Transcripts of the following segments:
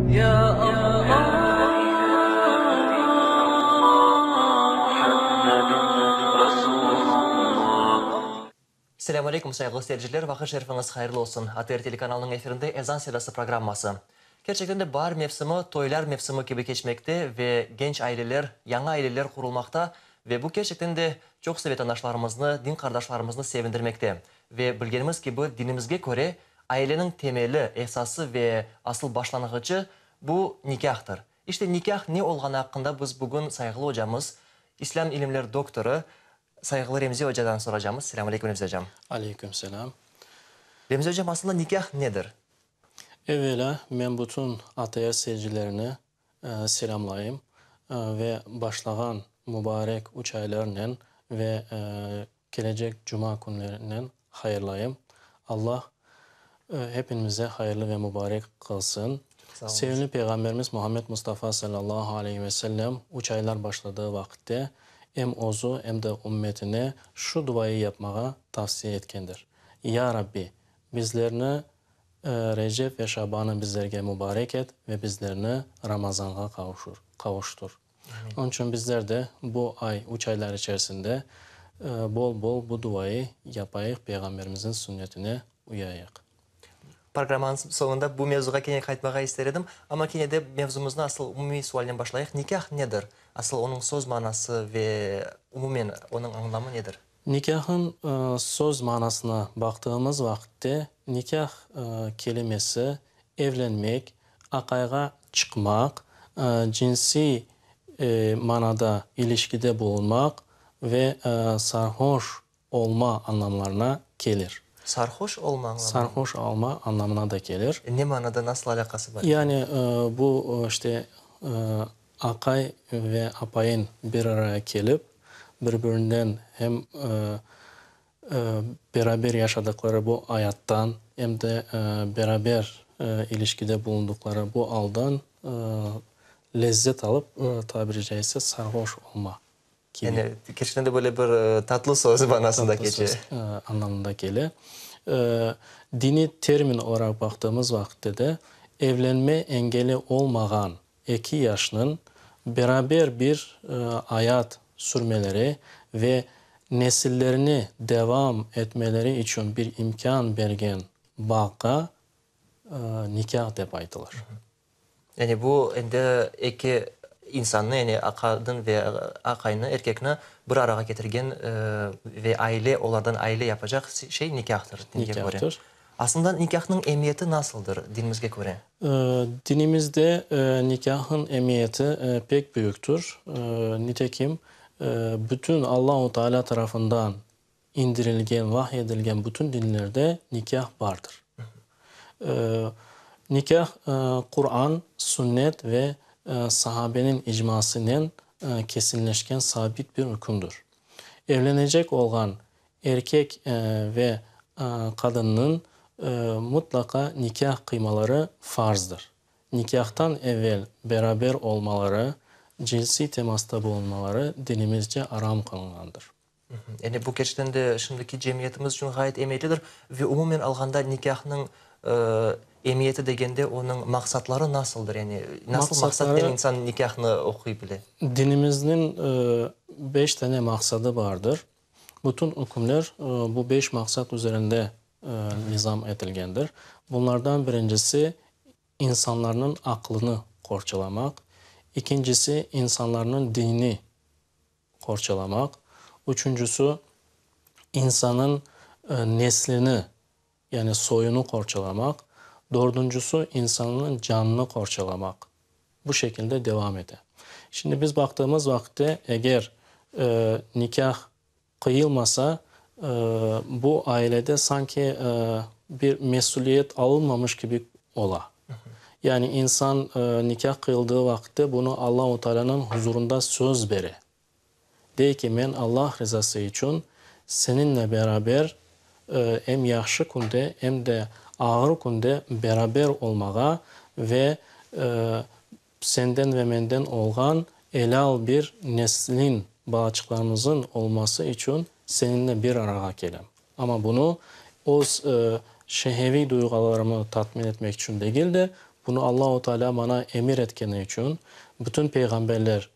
Selâm aleyküm, sayğılı seyirciler, vaqıt şerifiñiz hayırlı olsun. ATR telekanalınıñ efirinde Ezan sedası programması. Kerçekten de baar mevsimi toylar mevsimi kibi keçmekte ve genç aileler, yañı aileler qurulmaqta ve bu kerçekten de çoqusı vetandaşlarımıznı, din qardaşlarımıznı sevindirmekte. Ve bilgenimiz kibi, dinimizge köre, aileniñ temeli, esası ve asıl başlanğıçı, bu nikâhtır. İşte nikâh ne olğanı aqqında biz bugün sayğılı ocamız, İslâm ilimler doktorı, sayğılı Remzi ocadan soracamız. Selâm aleyküm, Remzi ocam. Aleyküm selâm. Remzi ocam, aslında nikâh nedir? Evelâ, men bütün ATR seyircilerini selâmlayım ve başlağan mubarek üç aylarnen ve kelecek cuma künlerinen hayırlayım. Allah hepimize hayırlı ve mubarek qılsın. Sevimli Peyğamberimiz Muhammed Mustafa salâllahu aleyhi ve sellem üç aylar başladığı vaqıtte em özü, em de ümmetine şu duayı yapmağa tavsiye etkendir, Ya Rabbi, bizlerni Recep ve Şabanı bizlerge mubarek et ve bizlerni Ramazanğa qavuşur, qavuştur. Onıñ içün bizler de bu ay, üç aylar içerisinde bol-bol bu duayı yapayıq, Peyğamberimizniñ sünnetine uyayıq. Programmanıñ soñunda bu mevzuğa kene qaytmağa ister edim, amma kene de mevzumıznı asıl umumiy sualnen başlayıq, nikâh nedir? Asıl onıñ söz manası ve umumen onıñ añlamı nedir? Nikâhın söz manasına baqtığımız vaqıtte, nikâh kelimesi evlenmek, aqayğa çıqmaq, cınsiy manada ilişkide bulunmaq ve sarhoş olma añlamlarına kelir. Sarhoş olma añlamına? Sarhoş olma añlamına da kelir. Ne manada, nasıl alâqası bar? Yani bu, işte, Aqay ve apayın bir araya kelip, bir-birinden hem beraber yaşadıqları bu ayattan, em de beraber ilişkide bulundıqları bu aldan lezzet alıp, tabiri caizse, sarhoş olma kibi. Yani, kerçekten de böyle bir tatlı söz manasında keçe. Tatlı söz añlamında kele. Diniy termin olaraq baqtığımız vaqıtte de, evlenme engeli olmağan eki yaşnıñ beraber bir ayat sürmeleri ve nesillerini devam etmeleri içün bir imkân bergen bağğa nikâh dep aytılır. Yani bu endi eki insannı, yani qadın ve aqaynı, erkekni bir arağa ketirgen ve aile, olardan aile yapacaq şey nikâhtır, dinge köre. Nikâhtır. Aslında nikâhnıñ emiyeti nasıldır dinimizge köre? Dinimizde nikâhnıñ emiyeti pek büyüktir. Nitekim, bütün Allahu Teala tarafından indirilgen, vahy edilgen bütün dinlerde nikâh bardır. Nikâh Quran, sünnet ve sahabeniñ icmasınen kesinleşken sabit bir ükümdir. Evlenecek olğan Erkek ve qadınnıñ mutlaqa nikâh qıymaları farzdır. Nikâhtan evel beraber olmaları, cinsiy temasta bulunmaları dinimizce aram qılınğandır. Yani bu kerçekten de şimdiki cemiyetimiz içün ğayet emiyetlidir ve umumen alğanda nikâhnıñ emiyeti degende onıñ maqsatları nasıldır? Yani nasıl maqsatnen insan nikâhnı oquy bile? Dinimizniñ beş tane maqsadı bardır. Bütün ükümler bu beş maqsat üzerinde nizam etilgendir. Bunlardan birincisi, insanlarnıñ aqlını qorçalamaq, ikincisi, insanlarnıñ dinini qorçalamaq, üçüncisi, insanıñ neslini, yani soyunı qorçalamaq, dördüncisi, insannıñ canını qorçalamaq. Bu şekilde devam ete. Şimdi biz baqtığımız vaqıtte, eger nikâh qıyılmasa, bu ailede sanki bir mesüliyet alınmamış kibi ola. Yani insan nikâh qıyıldığı vaqıtte bunı Allahu Tealânıñ huzurında söz bere. Dey ki, men Allah rizası içün seniñle beraber em yahşı künde, em de ağır künde beraber olmağa ve senden ve menden olğan elâl bir neslin, balaçıqlarımızın olması içün seniñle bir arağa kelem. Amma bunı öz şeheviy duyğularımı tatmin etmek içün degil de, Bunı Allahu Teala maña emir etkeni içün, bütün peyğamberler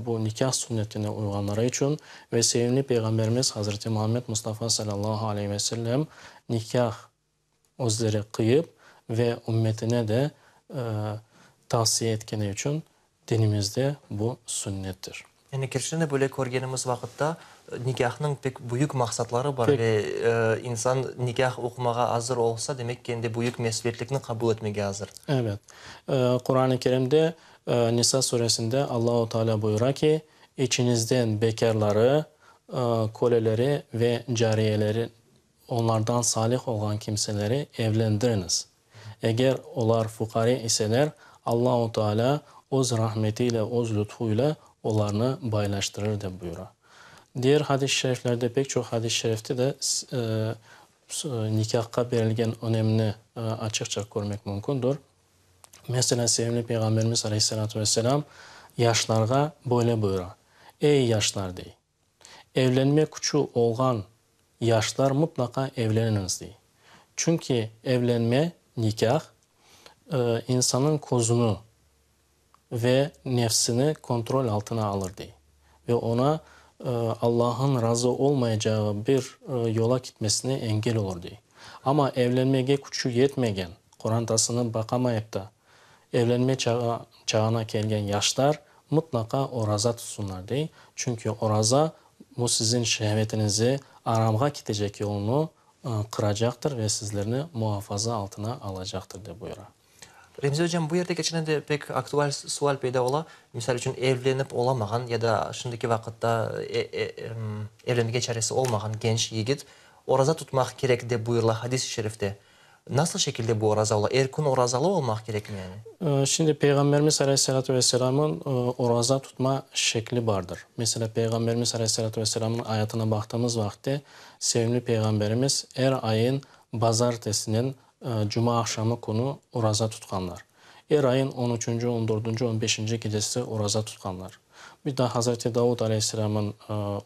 bu nikâh sünnetine uyğanları içün ve sevimli Peyğamberimiz Hazreti Muhammed Mustafa salâllahu aleyhi ve sellem nikâh özleri qıyıp ve ümmetine de tavsiye etkeni içün dinimizde bu sünnettir. Yani kerçekten de böyle körgenimiz vaqıtta nikâhnıñ pek büyük maqsatları bar ve insan nikâh oqumağa azır olsa, demek ki, endi büyük mesüliyetlikni qabul etmege azır. Evet. Quran-ı Kerimde Nisa suresinde Allahu Teala buyura ki, İçiñizden bekârları, köleleri ve cariyeleri, onlardan salih olğan kimseleri evlendiriñiz. Eger olar fuqare iseler, Allahu Teala Öz rahmetiyle, Öz lütfuyla olarnı baylaştırır, dep buyura. Diğer hadis-i şeriflerde, pek çoq hadis-i şerifte de nikâhqa berilgen önemni açıqça körmek mümkündür. Meselâ, sevimli Peyğamberimiz aleyhissalâtu vesselâm yaşlarğa böyle buyura, Ey, yaşlar, dey, Evlenme küçü olğan yaşlar mıtlaqa evleniñiz, dey. Çünki evlenme, nikâh, insanıñ közüni ve nefsini kontrol altına alır, dey. Ve oña Allah'ın razı olmayacağı bir yola kitmesine engel olur, dey. Amma evlenmege küçü yetmegen, qorantasını baqamayıp da, Evlenme çağına kelgen yaşlar mıtlaqa oraza tutsınlar, dey, çünki oraza, bu siziñ şehvetinizi aramğa ketecek yolunı qıracaqtır ve sizlerni muafaza altına alacaqtır, dep buyura. Remzi ocam, bu yerde keçende de pek aktual sual peyda ola. Misal içün, evlenip olamağan ya da şimdiki vaqıtta evlenmege çaresi olmağan genç yigit oraza tutmaq kerek, dep buyurıla hadis-i şerifte. Nasıl şekilde bu oraza ola? Er kün orazalı olmaq kerekmi yani? Şimdi Peyğamberimiz aleyhissalâtu vesselâmnıñ oraza tutma şekli bardır. Meselâ, Peyğamberimiz aleyhissalâtu vesselâmnıñ ayatına baqtığımız vaqıtte, sevimli Peyğamberimiz er ayın bazartesinen cuma aqşamı künü oraza tutqanlar. Er ayın on üçünci, on dördünci, on beşinci gecesi oraza tutqanlar. Bir daa Hazreti Davud aleyhisselâmnıñ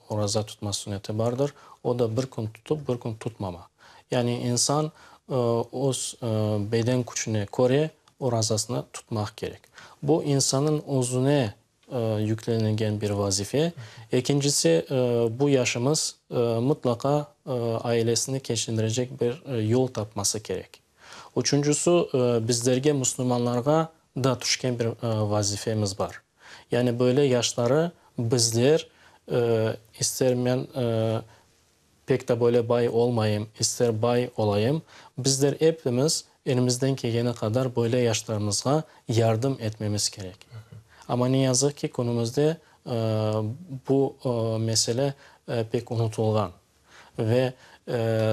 oraza tutma sünneti bardır. O da bir kün tutıp, bir kün tutmama. Yani insan öz beden küçüne köre orazasını tutmaq kerek. Bu insannıñ özüne yüklenilgen bir vazife. Ekincisi, bu yaşımız mıtlaqa ailesini keçindirecek bir yol tapması kerek. Üçüncüsü, bizlerge, müslümanlarğa da tüşken bir vazifemiz bar. Yani böyle yaşları bizler, ister men Pek de böyle bay olmayım, ister bay olayım, bizler epimiz elimizden kelgeni qadar böyle yaşlarımızğa yardım etmemiz kerek. Amma ne yazıq ki, künümizde bu mesele pek unutılğan ve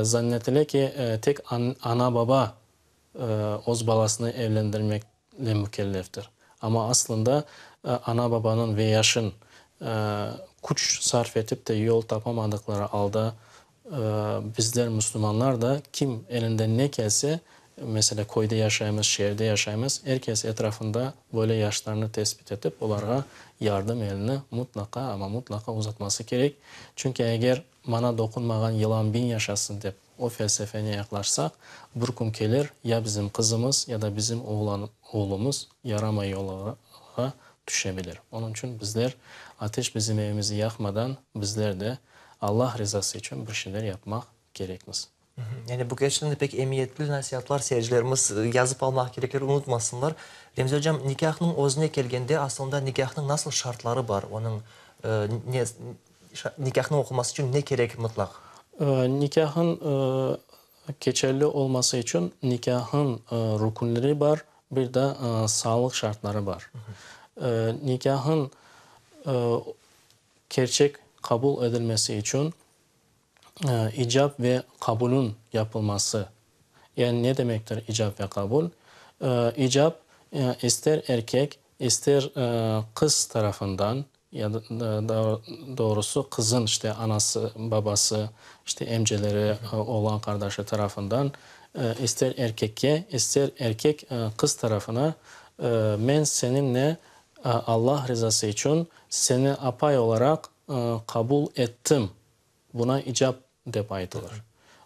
zannetile ki, tek ana-baba öz balasını evlendirmekle mükelleftir. Amma aslında ana-babanıñ ve yaşın küç sarf etip de yol tapamadıqları alda bizler, müslümanlar da kim elinden ne kelse, meselâ, köyde yaşaymız, şeerde yaşaymız, er kes etrafında böyle yaşlarnı tesbit etip, olarğa yardım elini mutlaqa, amma mutlaqa uzatması kerek. Çünki eger maña doqunmağan yılan biñ yaşasın dep O felsefene yaqlaşsaq, bir kün kelir, ya bizim qızımız, ya da bizim oğlan, oğlumız yaramay yolğa tüşebilir. Onıñ içün bizler ateş bizim evimizi yaqmadan, bizler de Allah rizası içün bir şeyler yapmaq kerekmiz. Yani bu kerçekten de pek emiyetli nasiatlar, seyircilerimiz yazıp almaq kerekler, unutmasınlar. Remzi ocam, nikâhnıñ özüne kelgende, aslında nikâhnıñ nasıl şartları bar, onıñ ne, Nikâhnıñ oqulması içün ne kerek mıtlaq? Nikâhın keçerli olması içün nikâhın rükünleri bar, bir de sağlıq şartları bar. Nikâhın kerçek qabul edilmesi içün icap ve qabulün yapılması, yani ne demektir icap ve qabul? İcap, ister erkek, ister qız tarafından, Ya da doğrusı qızın işte anası, babası, işte emceleri, oğlan qardaşı tarafından ister erkekke, ister erkek qız tarafına men seninle Allah rizası içün seni apay olaraq qabul ettim, buna icap dep aytılır.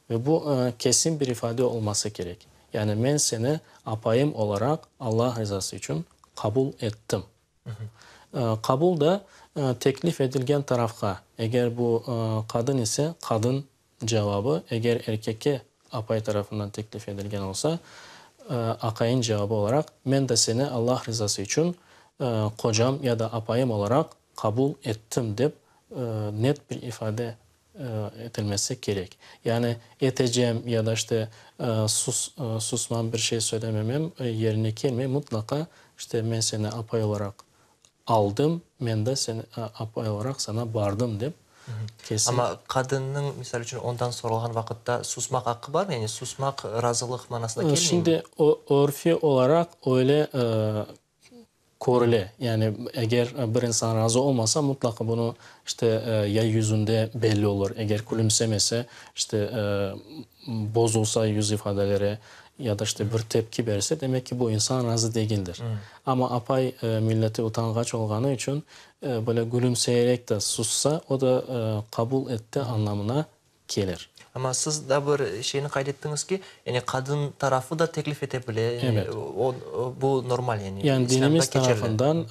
Ve bu kesin bir ifade olması kerek. Yani men seni apayım olaraq Allah rizası içün qabul ettim. Qabul da teklif etilgen tarafqa, eger bu qadın ise, qadın cevabı, eger erkekke apay tarafından teklif etilgen olsa, aqayın cevabı olaraq, men de seni Allah rizası içün qocam ya da apayım olaraq qabul ettim dep net bir ifade etilmesi kerek. Yani etecem ya da işte sus, susmam, bir şey söylememem yerine kelmey, mutlaqa işte men seni apay olaraq aldım, men de seni apay olaraq sana bardım dep kesin. Amma qadınnıñ, misal içün, ondan soralğan vaqıtta susmaq aqqı barmı? Yani susmaq razılıq manasına kelmeymi? Şimdi örfi olaraq öyle körüle. Yani eger bir insan razı olmasa, mutlaqa bunı işte ya yüzünde belli olur, eger külümsemese, işte bozulsa yüz ifadeleri ya da işte bir tepki berse, demek ki, bu insan razı degildir. Amma apay milleti utanğaç olğanı içün böyle külümseyerek de sussa, o da qabul etti añlamına kelir. Amma siz daa bir şeyni qayd ettiñiz ki, yani qadın tarafı da teklif ete bile, yani o, bu normal, yani Yani dinimiz tarafından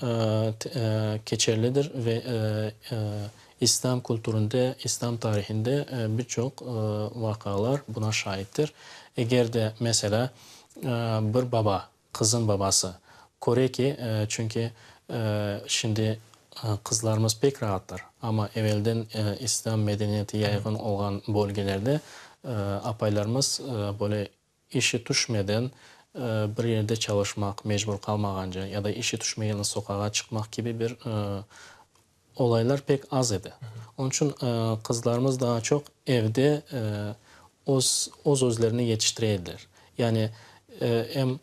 keçerlidir ve İslâm kültürinde, İslâm tarihinde bir çoq vaqialar buna şaittir. Eger de, meselâ, bir baba, Qızın babası köre ki, çünki şimdi qızlarımız pek raatlar, amma evelden islâm medeniyeti yayğın olğan bölgelerde apaylarımız böyle işi tüşmeden bir yerde çalışmaq mecbur qalmağance ya da işi tüşmegen soqağa çıqmaq kibi bir Olaylar pek az edi. Onıñ içün qızlarımız daa çoq evde öz, öz-özlerini yetiştire ediler. Yani em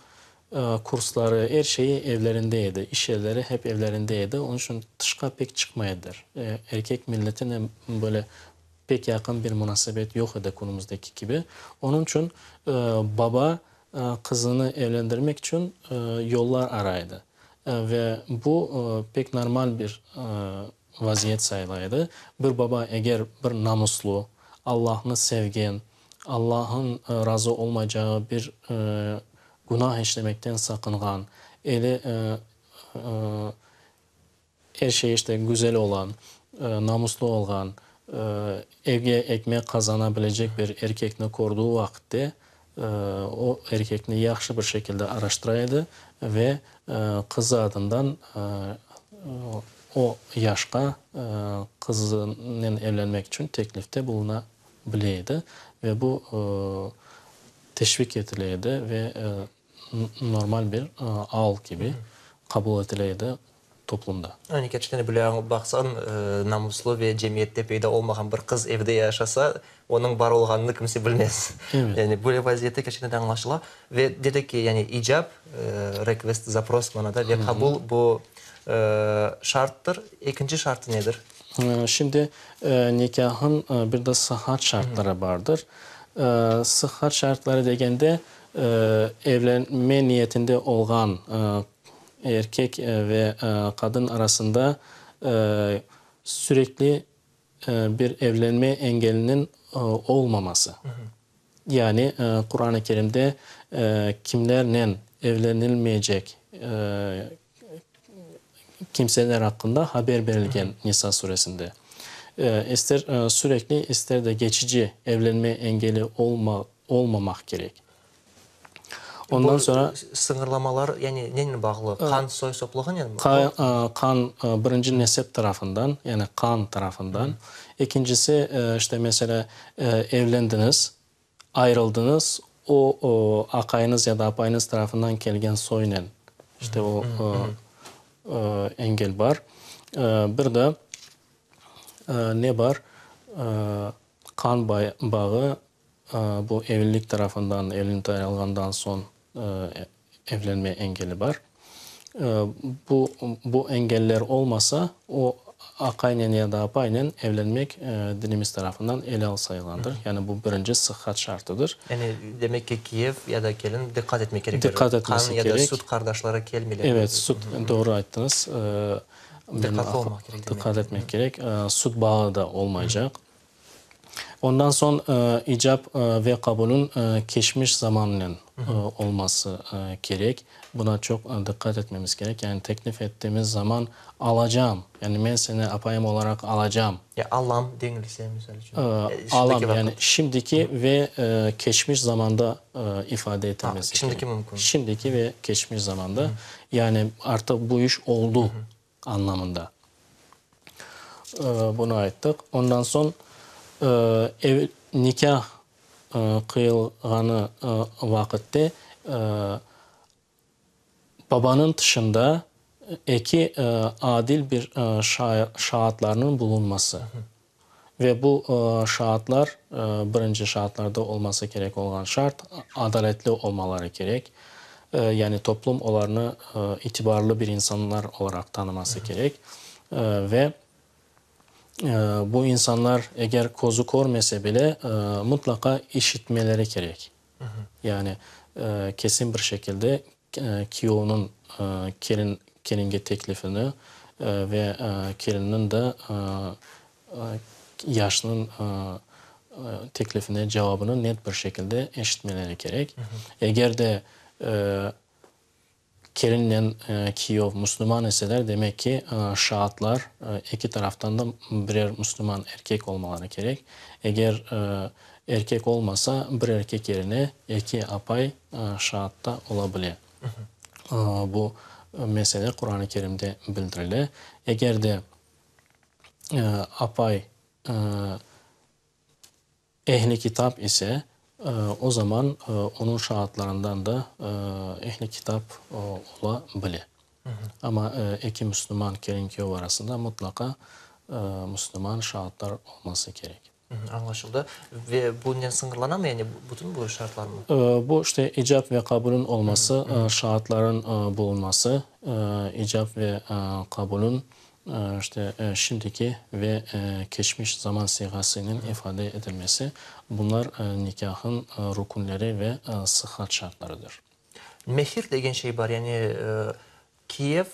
kursları, er şeyi evlerinde edi, iş yerleri hep evlerinde edi, onıñ içün tışqa pek çıqmay ediler. Erkek milletinen böyle pek yaqın bir munasebet yoq edi künümüzdeki kibi. Onıñ içün baba qızını evlendirmek içün yollar aray edi. Ve bu pek normal bir vaziyet sayıla edi. Bir baba eger bir namuslı, Allahnı sevgen, Allahın razı olmaycağı bir günah işlemekten saqınğan, eli Er şey işte güzel olan, namuslı olğan, evge ekmek qazana bilecek bir erkekni kördiği vaqıtte, o erkekni yahşı bir şekilde araştıra edi ve qızı adından o yaşqa qızınen evlenmek içün teklifte buluna bile edi ve bu teşvik etile edi ve normal bir al kibi qabul etile edi toplumda. Yani kerçekten de böyle baqsañ, namuslı ve cemiyette peyda olmağan bir qız evde yaşasa, onıñ bar olğanını kimse bilmez. Evet. Yani böyle vaziyette kerçekten de añlaşıla. Ve dedik ki, yani icap, request, zapros manada ve qabul bu şarttır. Ekinci şartı nedir? Şimdi nikâhın bir de sıhhat şartları bardır. Sıhhat şartları degende, evlenme niyetinde olğan erkek ve qadın arasında sürekli bir evlenme engeliniñ olmaması. Yani Quran-ı Kerimde kimlernen evlenilmeycek kimseler aqqında haber berilgen Nisa suresinde. İster sürekli, ister de geçici evlenme engeli olmamaq kerek. Ondan soñra. Bu sıñırlamalar, yani nenen bağlı? Qan soy-soplığınen mi? Qan, birinci nesep tarafından, yani qan tarafından. Ekincisi, işte, meselâ, evlendiñiz, ayrıldıñız, o, aqayıñız ya da apayıñız tarafından kelgen soynen, işte, o engel bar. Bir de ne bar? Qan bağı Bu evlilik tarafından, evlilikten ayrılğandan soñ evlenme engeli bar. Bu, bu engeller olmasa, o aqaynen ya da apaynen evlenmek dinimiz tarafından elâl sayılğandır. Yani bu birinci sıhhat şartıdır. Yani demek ki, kiyev ya da kelin diqqat etmek kerekler. Diqqat etmesi Qan ya da kerek. süt qardaşları kelmeyler. Evet, süt, doğru ayttıñız. Diqqatlı olmaq kerek demek. Diqqat etmek kerek. Süt bağı da olmaycaq. Ondan soñ icap ve qabulün keçmiş zamannen olması kerek. Buna çoq diqqat etmemiz kerek. Yani teklif ettiğimiz zaman alacam, yani men seni apayım olaraq alacam. Ya alam deñilse, misal içün, Alam, yani şimdiki ve keçmiş zamanda ifade etilmesi kerek. Şimdiki mümkün. Şimdiki ve keçmiş zamanda. Yani artıq bu iş oldu añlamında. Bunı ayttıq. Ondan soñ ev nikâh qıyılğanı vaqıtte babanıñ tışında eki adil bir şaatlarnıñ bulunması ve bu şaatlar, birinci şaatlarda olması kerek olğan şart, adaletli olmaları kerek. Yani toplum olarnı itibarlı bir insanlar olaraq tanıması kerek ve bu insanlar eger közü körmese bile, mıtlaqa işitmeleri kerek. Yani kesin bir şekilde kiyovnıñ kelin kelinge teklifini ve kelinniñ de yaşnıñ teklifine cevabını net bir şekilde eşitmeleri kerek. Eger de kelinnen kiyov müslüman iseler, demek ki, şaatlar eki taraftan da birer müslüman erkek olmaları kerek. Eger erkek olmasa, bir erkek yerine eki apay şaat da ola bile. Bu mesele Quran-ı Kerimde bildirile. Eger de apay ehli kitap ise, o zaman onıñ şaatlarından da ehli kitap ola bile. Amma eki müslüman kelin-kiyov arasında mıtlaqa müslüman şaatlar olması kerek. Añlaşıldı. Ve bunen sıñırlanamı, yani bütün bu şartlarmı? Bu, işte, icap ve qabulün olması, şaatların bulunması, icap ve qabulün, işte, şimdiki ve keçmiş zaman siğasınen ifade etilmesi, bunlar nikâhın rukünleri ve sıhhat şartlarıdır. Mehir degen şey bar, yani Kiyev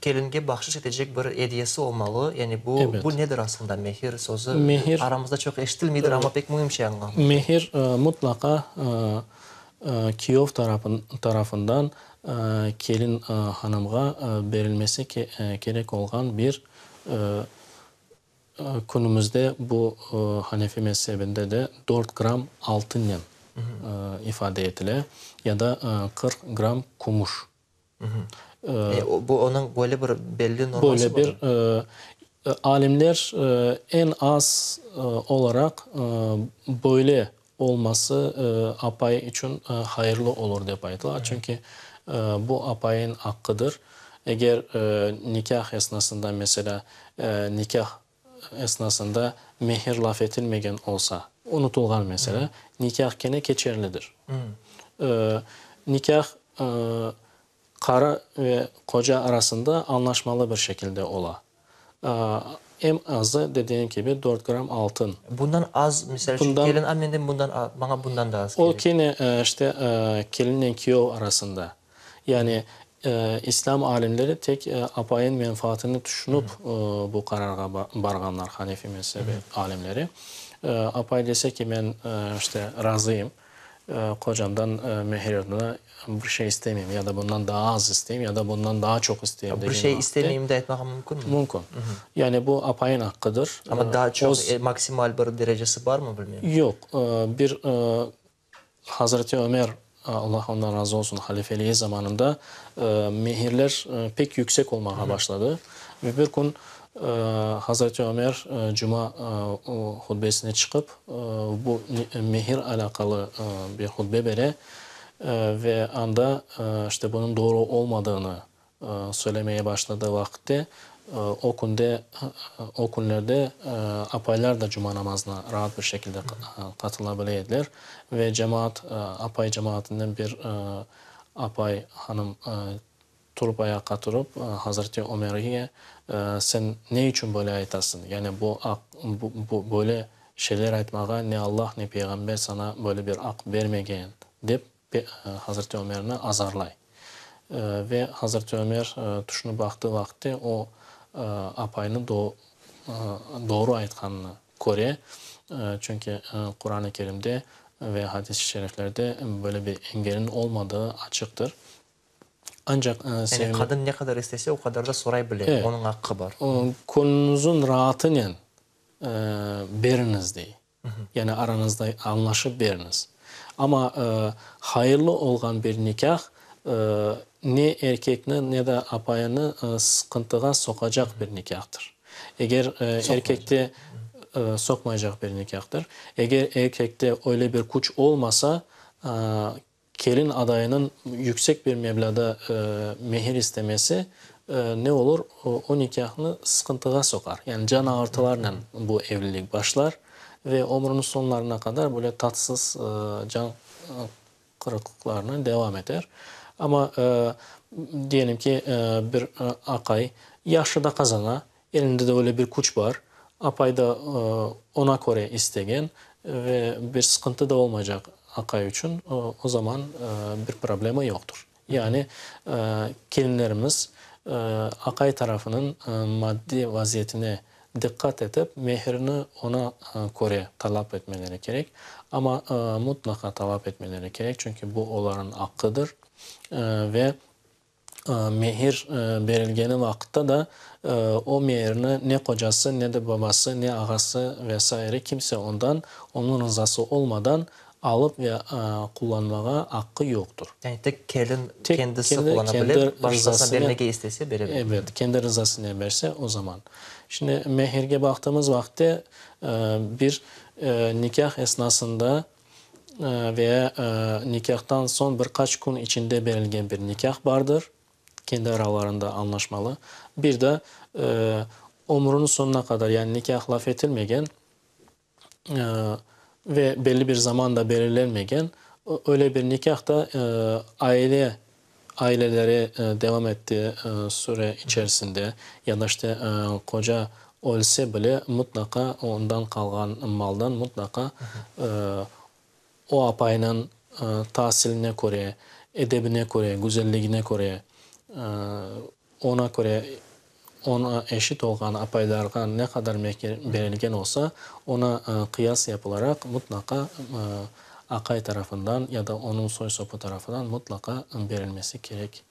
kelinge bahşış etecek bir ediyesi olmalı. Yani bu, bu nedir aslında, mehir sözü? Mehir, Aramızda çoq eşitilmeydir, amma pek müim şey añlamında. Mehir mutlaqa kiyov tarafından kelin hanımğa berilmesi kerek olğan bir, künümizde bu Hanefi mezhebinde de dört gramm altınnen ifade etile, ya da 40 gramm kümüş. Bu onıñ böyle bir belli norması Böyle bir alimler eñ az olaraq böyle olması apay içün hayırlı olur dep aytıla. Çünki bu apayın aqqıdır. Eger nikâh esnasında, meselâ, nikâh esnasında mehir laf etilmegen olsa, unutılğan mesele, nikâh kene keçerlidir. Nikâh qarı ve qoca arasında añlaşmalı bir şekilde ola. Eñ azı, dediğim kibi, dört gramm altın. Bundan az, misal içün, kelin, a menden bundan maña bundan da az kerek. O kene, işte, kelinnen kiyov arasında. Yani, İslâm alimleri tek apayın menfaatını tüşünip bu qararğa barğanlar, Hanefi mezhebi alimleri. Apay dese ki, men, işte, razıyım, qocamdan mehir adına bir şey istemeyim, ya da bundan daa az isteyim, ya da bundan daa çoq isteyim degen Bir şey istemeyim de aytmağa mümkünmi? Mümkün. Yani bu apayın aqqıdır. Amma daa çoq, maksimal bir derecesi barmı, bilmeyim. Yoq. Bir Hazreti Ömer, Allah ondan razı olsun, halifeligi zamanında mehirler pek yüksek olmağa başladı. Ve bir kün Hazreti Ömer cuma hutbesine çıqıp, bu mehir alâqalı bir hutbe bere ve anda işte bunıñ doğru olmadığını söylemeye başladığı vaqıtte, o künde, o künlerde apaylar da cuma namazına raat bir şekilde qatıla bile ediler ve cemaat, apay cemaatinden bir apay hanım turıp ayaqqa turıp, Hazreti Ömerge, Sen ne içün böyle aytasıñ? Yani bu aq, bu, böyle şeyler aytmağa ne Allah, ne Peyğamber saña böyle bir aq bermegen, dep Hazreti Ömerni azarlay. Ve Hazreti Ömer tüşünip baqtığı vaqıtte o apaynı doğru aytqanını köre. Çünki Quran-ı Kerimde ve hadis-i şeriflerde böyle bir engelniñ olmadığı açıqtır. Ancaq Yani qadın ne qadar istese, o qadar da soray bile, onıñ aqqı bar. Könlüñizniñ raatınen beriñiz, dey. Yani arañızda añlaşıp beriñiz. Amma hayırlı olğan bir nikâh ne erkekni, ne de apayını sıqıntığa soqacaq bir nikâhtır. Eger erkekte soqmaycaq bir nikâhtır. Eger erkekte öyle bir küç olmasa, Kelin adayınıñ yüksek bir meblâda mehir istemesi ne olur, o nikâhnı sıqıntığa soqar. Yani can ağırtılarnen bu evlilik başlar ve ömrüniñ soñlarına qadar böyle tatsız can qırıqlıqlarnen devam eter. Amma, diyelim ki, bir aqay yahşı da qazana, elinde de öyle bir küç bar, apay da oña köre istegen ve bir sıqıntı da olmaycaq aqay içün, o zaman bir problema yoqtır. Yani kelinlerimiz aqay tarafınıñ maddiy vaziyetine diqqat etip, mehirni oña köre talap etmeleri kerek. Amma mutlaqa talap etmeleri kerek, çünki bu olarnıñ aqqıdır ve Mehir berilgeni vaqıtta da o mehirni ne qocası, ne de babası, ne ağası ve saire kimse ondan, onıñ rızası olmadan alıp ve qullanmağa aqqı yoqtır. Yani tek kelin kendisi qullana bile, başqasına bermege istese bere bile. Ebet, kendi rızasınen berse o zaman. Şimdi mehirge baqtığımız vaqıtte bir nikâh esnasında Ve nikâhtan soñ bir qaç kün içinde berilgen bir nikâh bardır, kendi aralarında añlaşmalı. Bir de ömrüniñ soñuna qadar, yani nikâh laf etilmegen ve belli bir zaman da belirlenmegen, öyle bir nikâh da aile aileleri devam ettiği süre içerisinde ya da işte qoca ölse bile mıtlaqa ondan qalğan maldan mıtlaqa o apaynıñ tasiline köre, edebine köre, güzelligine köre, oña köre oña eşit olğan apaylarğa ne qadar mehir berilgen olsa, oña qıyas yapılaraq mıtlaqa aqay tarafından ya da onıñ soy-sopu tarafından mıtlaqa berilmesi kerek.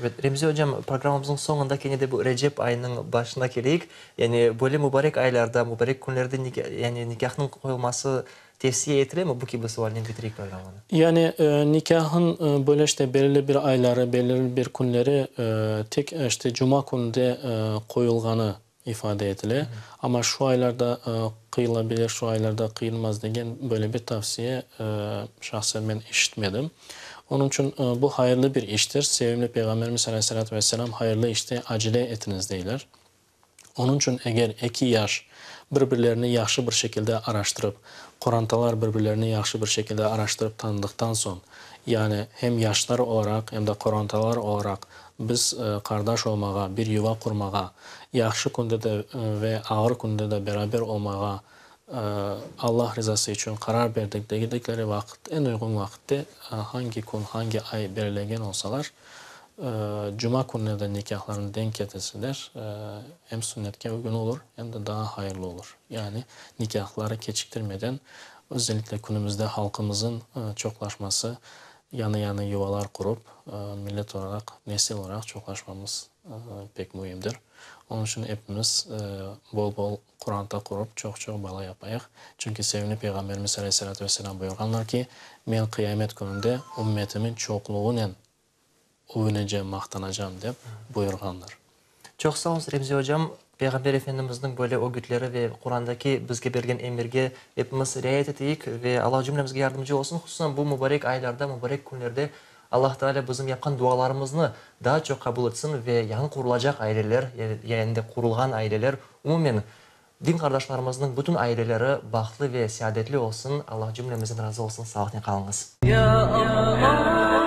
Evet, Remzi ocam, programmamıznıñ soñunda kene de bu Recep ayınıñ başına keleyik. Yani böyle mubarek aylarda, mubarek künlerde yani nikâhnıñ qoyulması tevsiye etilemi? Bu kibi sualnen bitireyik programmanı. Yani nikâhnıñ böyle işte belirli bir ayları, belirli bir künleri tek işte cuma kününde qoyulğanı ifade etile. Amma şu aylarda qıyılabilir, şu aylarda qıyılmaz degen böyle bir tavsiye şahsen men eşitmedim. Onıñ içün bu hayırlı bir iştir. Sevimli Peyğamberimiz aleyhissalâtu vesselâm hayırlı işte acele etiñiz deyler. Onıñ içün eger eki yaş bir-birlerini yahşı bir şekilde araştırıp, qorantalar bir-birlerini yahşı bir şekilde araştırıp tanıdıqtan soñ, yani hem yaşlar olaraq, hem de qorantalar olaraq biz qardaş olmağa, bir yuva qurmağa, yahşı künde de ve ağır künde de beraber olmağa Allah rizası içün qarar berdik degidikleri vaqıt, eñ uyğun vaqıtte hangi kün, hangi ay belirlegen olsalar, cuma kününe de nikâhlarını denk ketirseler, em sünnetke uyğun olur, em de daa hayırlı olur. Yani nikâhları keçiktirmeden, özellikle künümizde halqımızın çoqlaşması, yañı-yañı yuvalar qurup, millet olaraq, nesil olaraq çoqlaşmamız pek müimdir. Onıñ içün epimiz bol-bol qoranta qurıp, çoq-çoq bala yapayıq. Çünki sevimli Peyğamberimiz aleyhissalâtu vesselâm buyurğanlar ki, Men qıyamet kününde ümmetimin çoqluğınen övünecem, maqtanacam, dep buyurğanlar. Çoq sağ oluñız, Remzi ocam. Peyğamber Efendimizniñ böyle ögütleri ve Qurandaki bizge bergen emirge epimiz riayet eteyik ve Alla cümlemizge yardımcı olsun. Hususan bu mubarek aylarda, mubarek künlerde Allah Taalâ bizim yapqan dualarımıznı daa çoq qabul etsin ve yañı qurulacaq aileler, ya endi qurulğan aileler, umumen din qardaşlarımıznıñ bütün aileleri bahtlı ve seadetli olsun. Allah cümlemizden razı olsun. Sağlıqnen qalıñız. Ya Allah!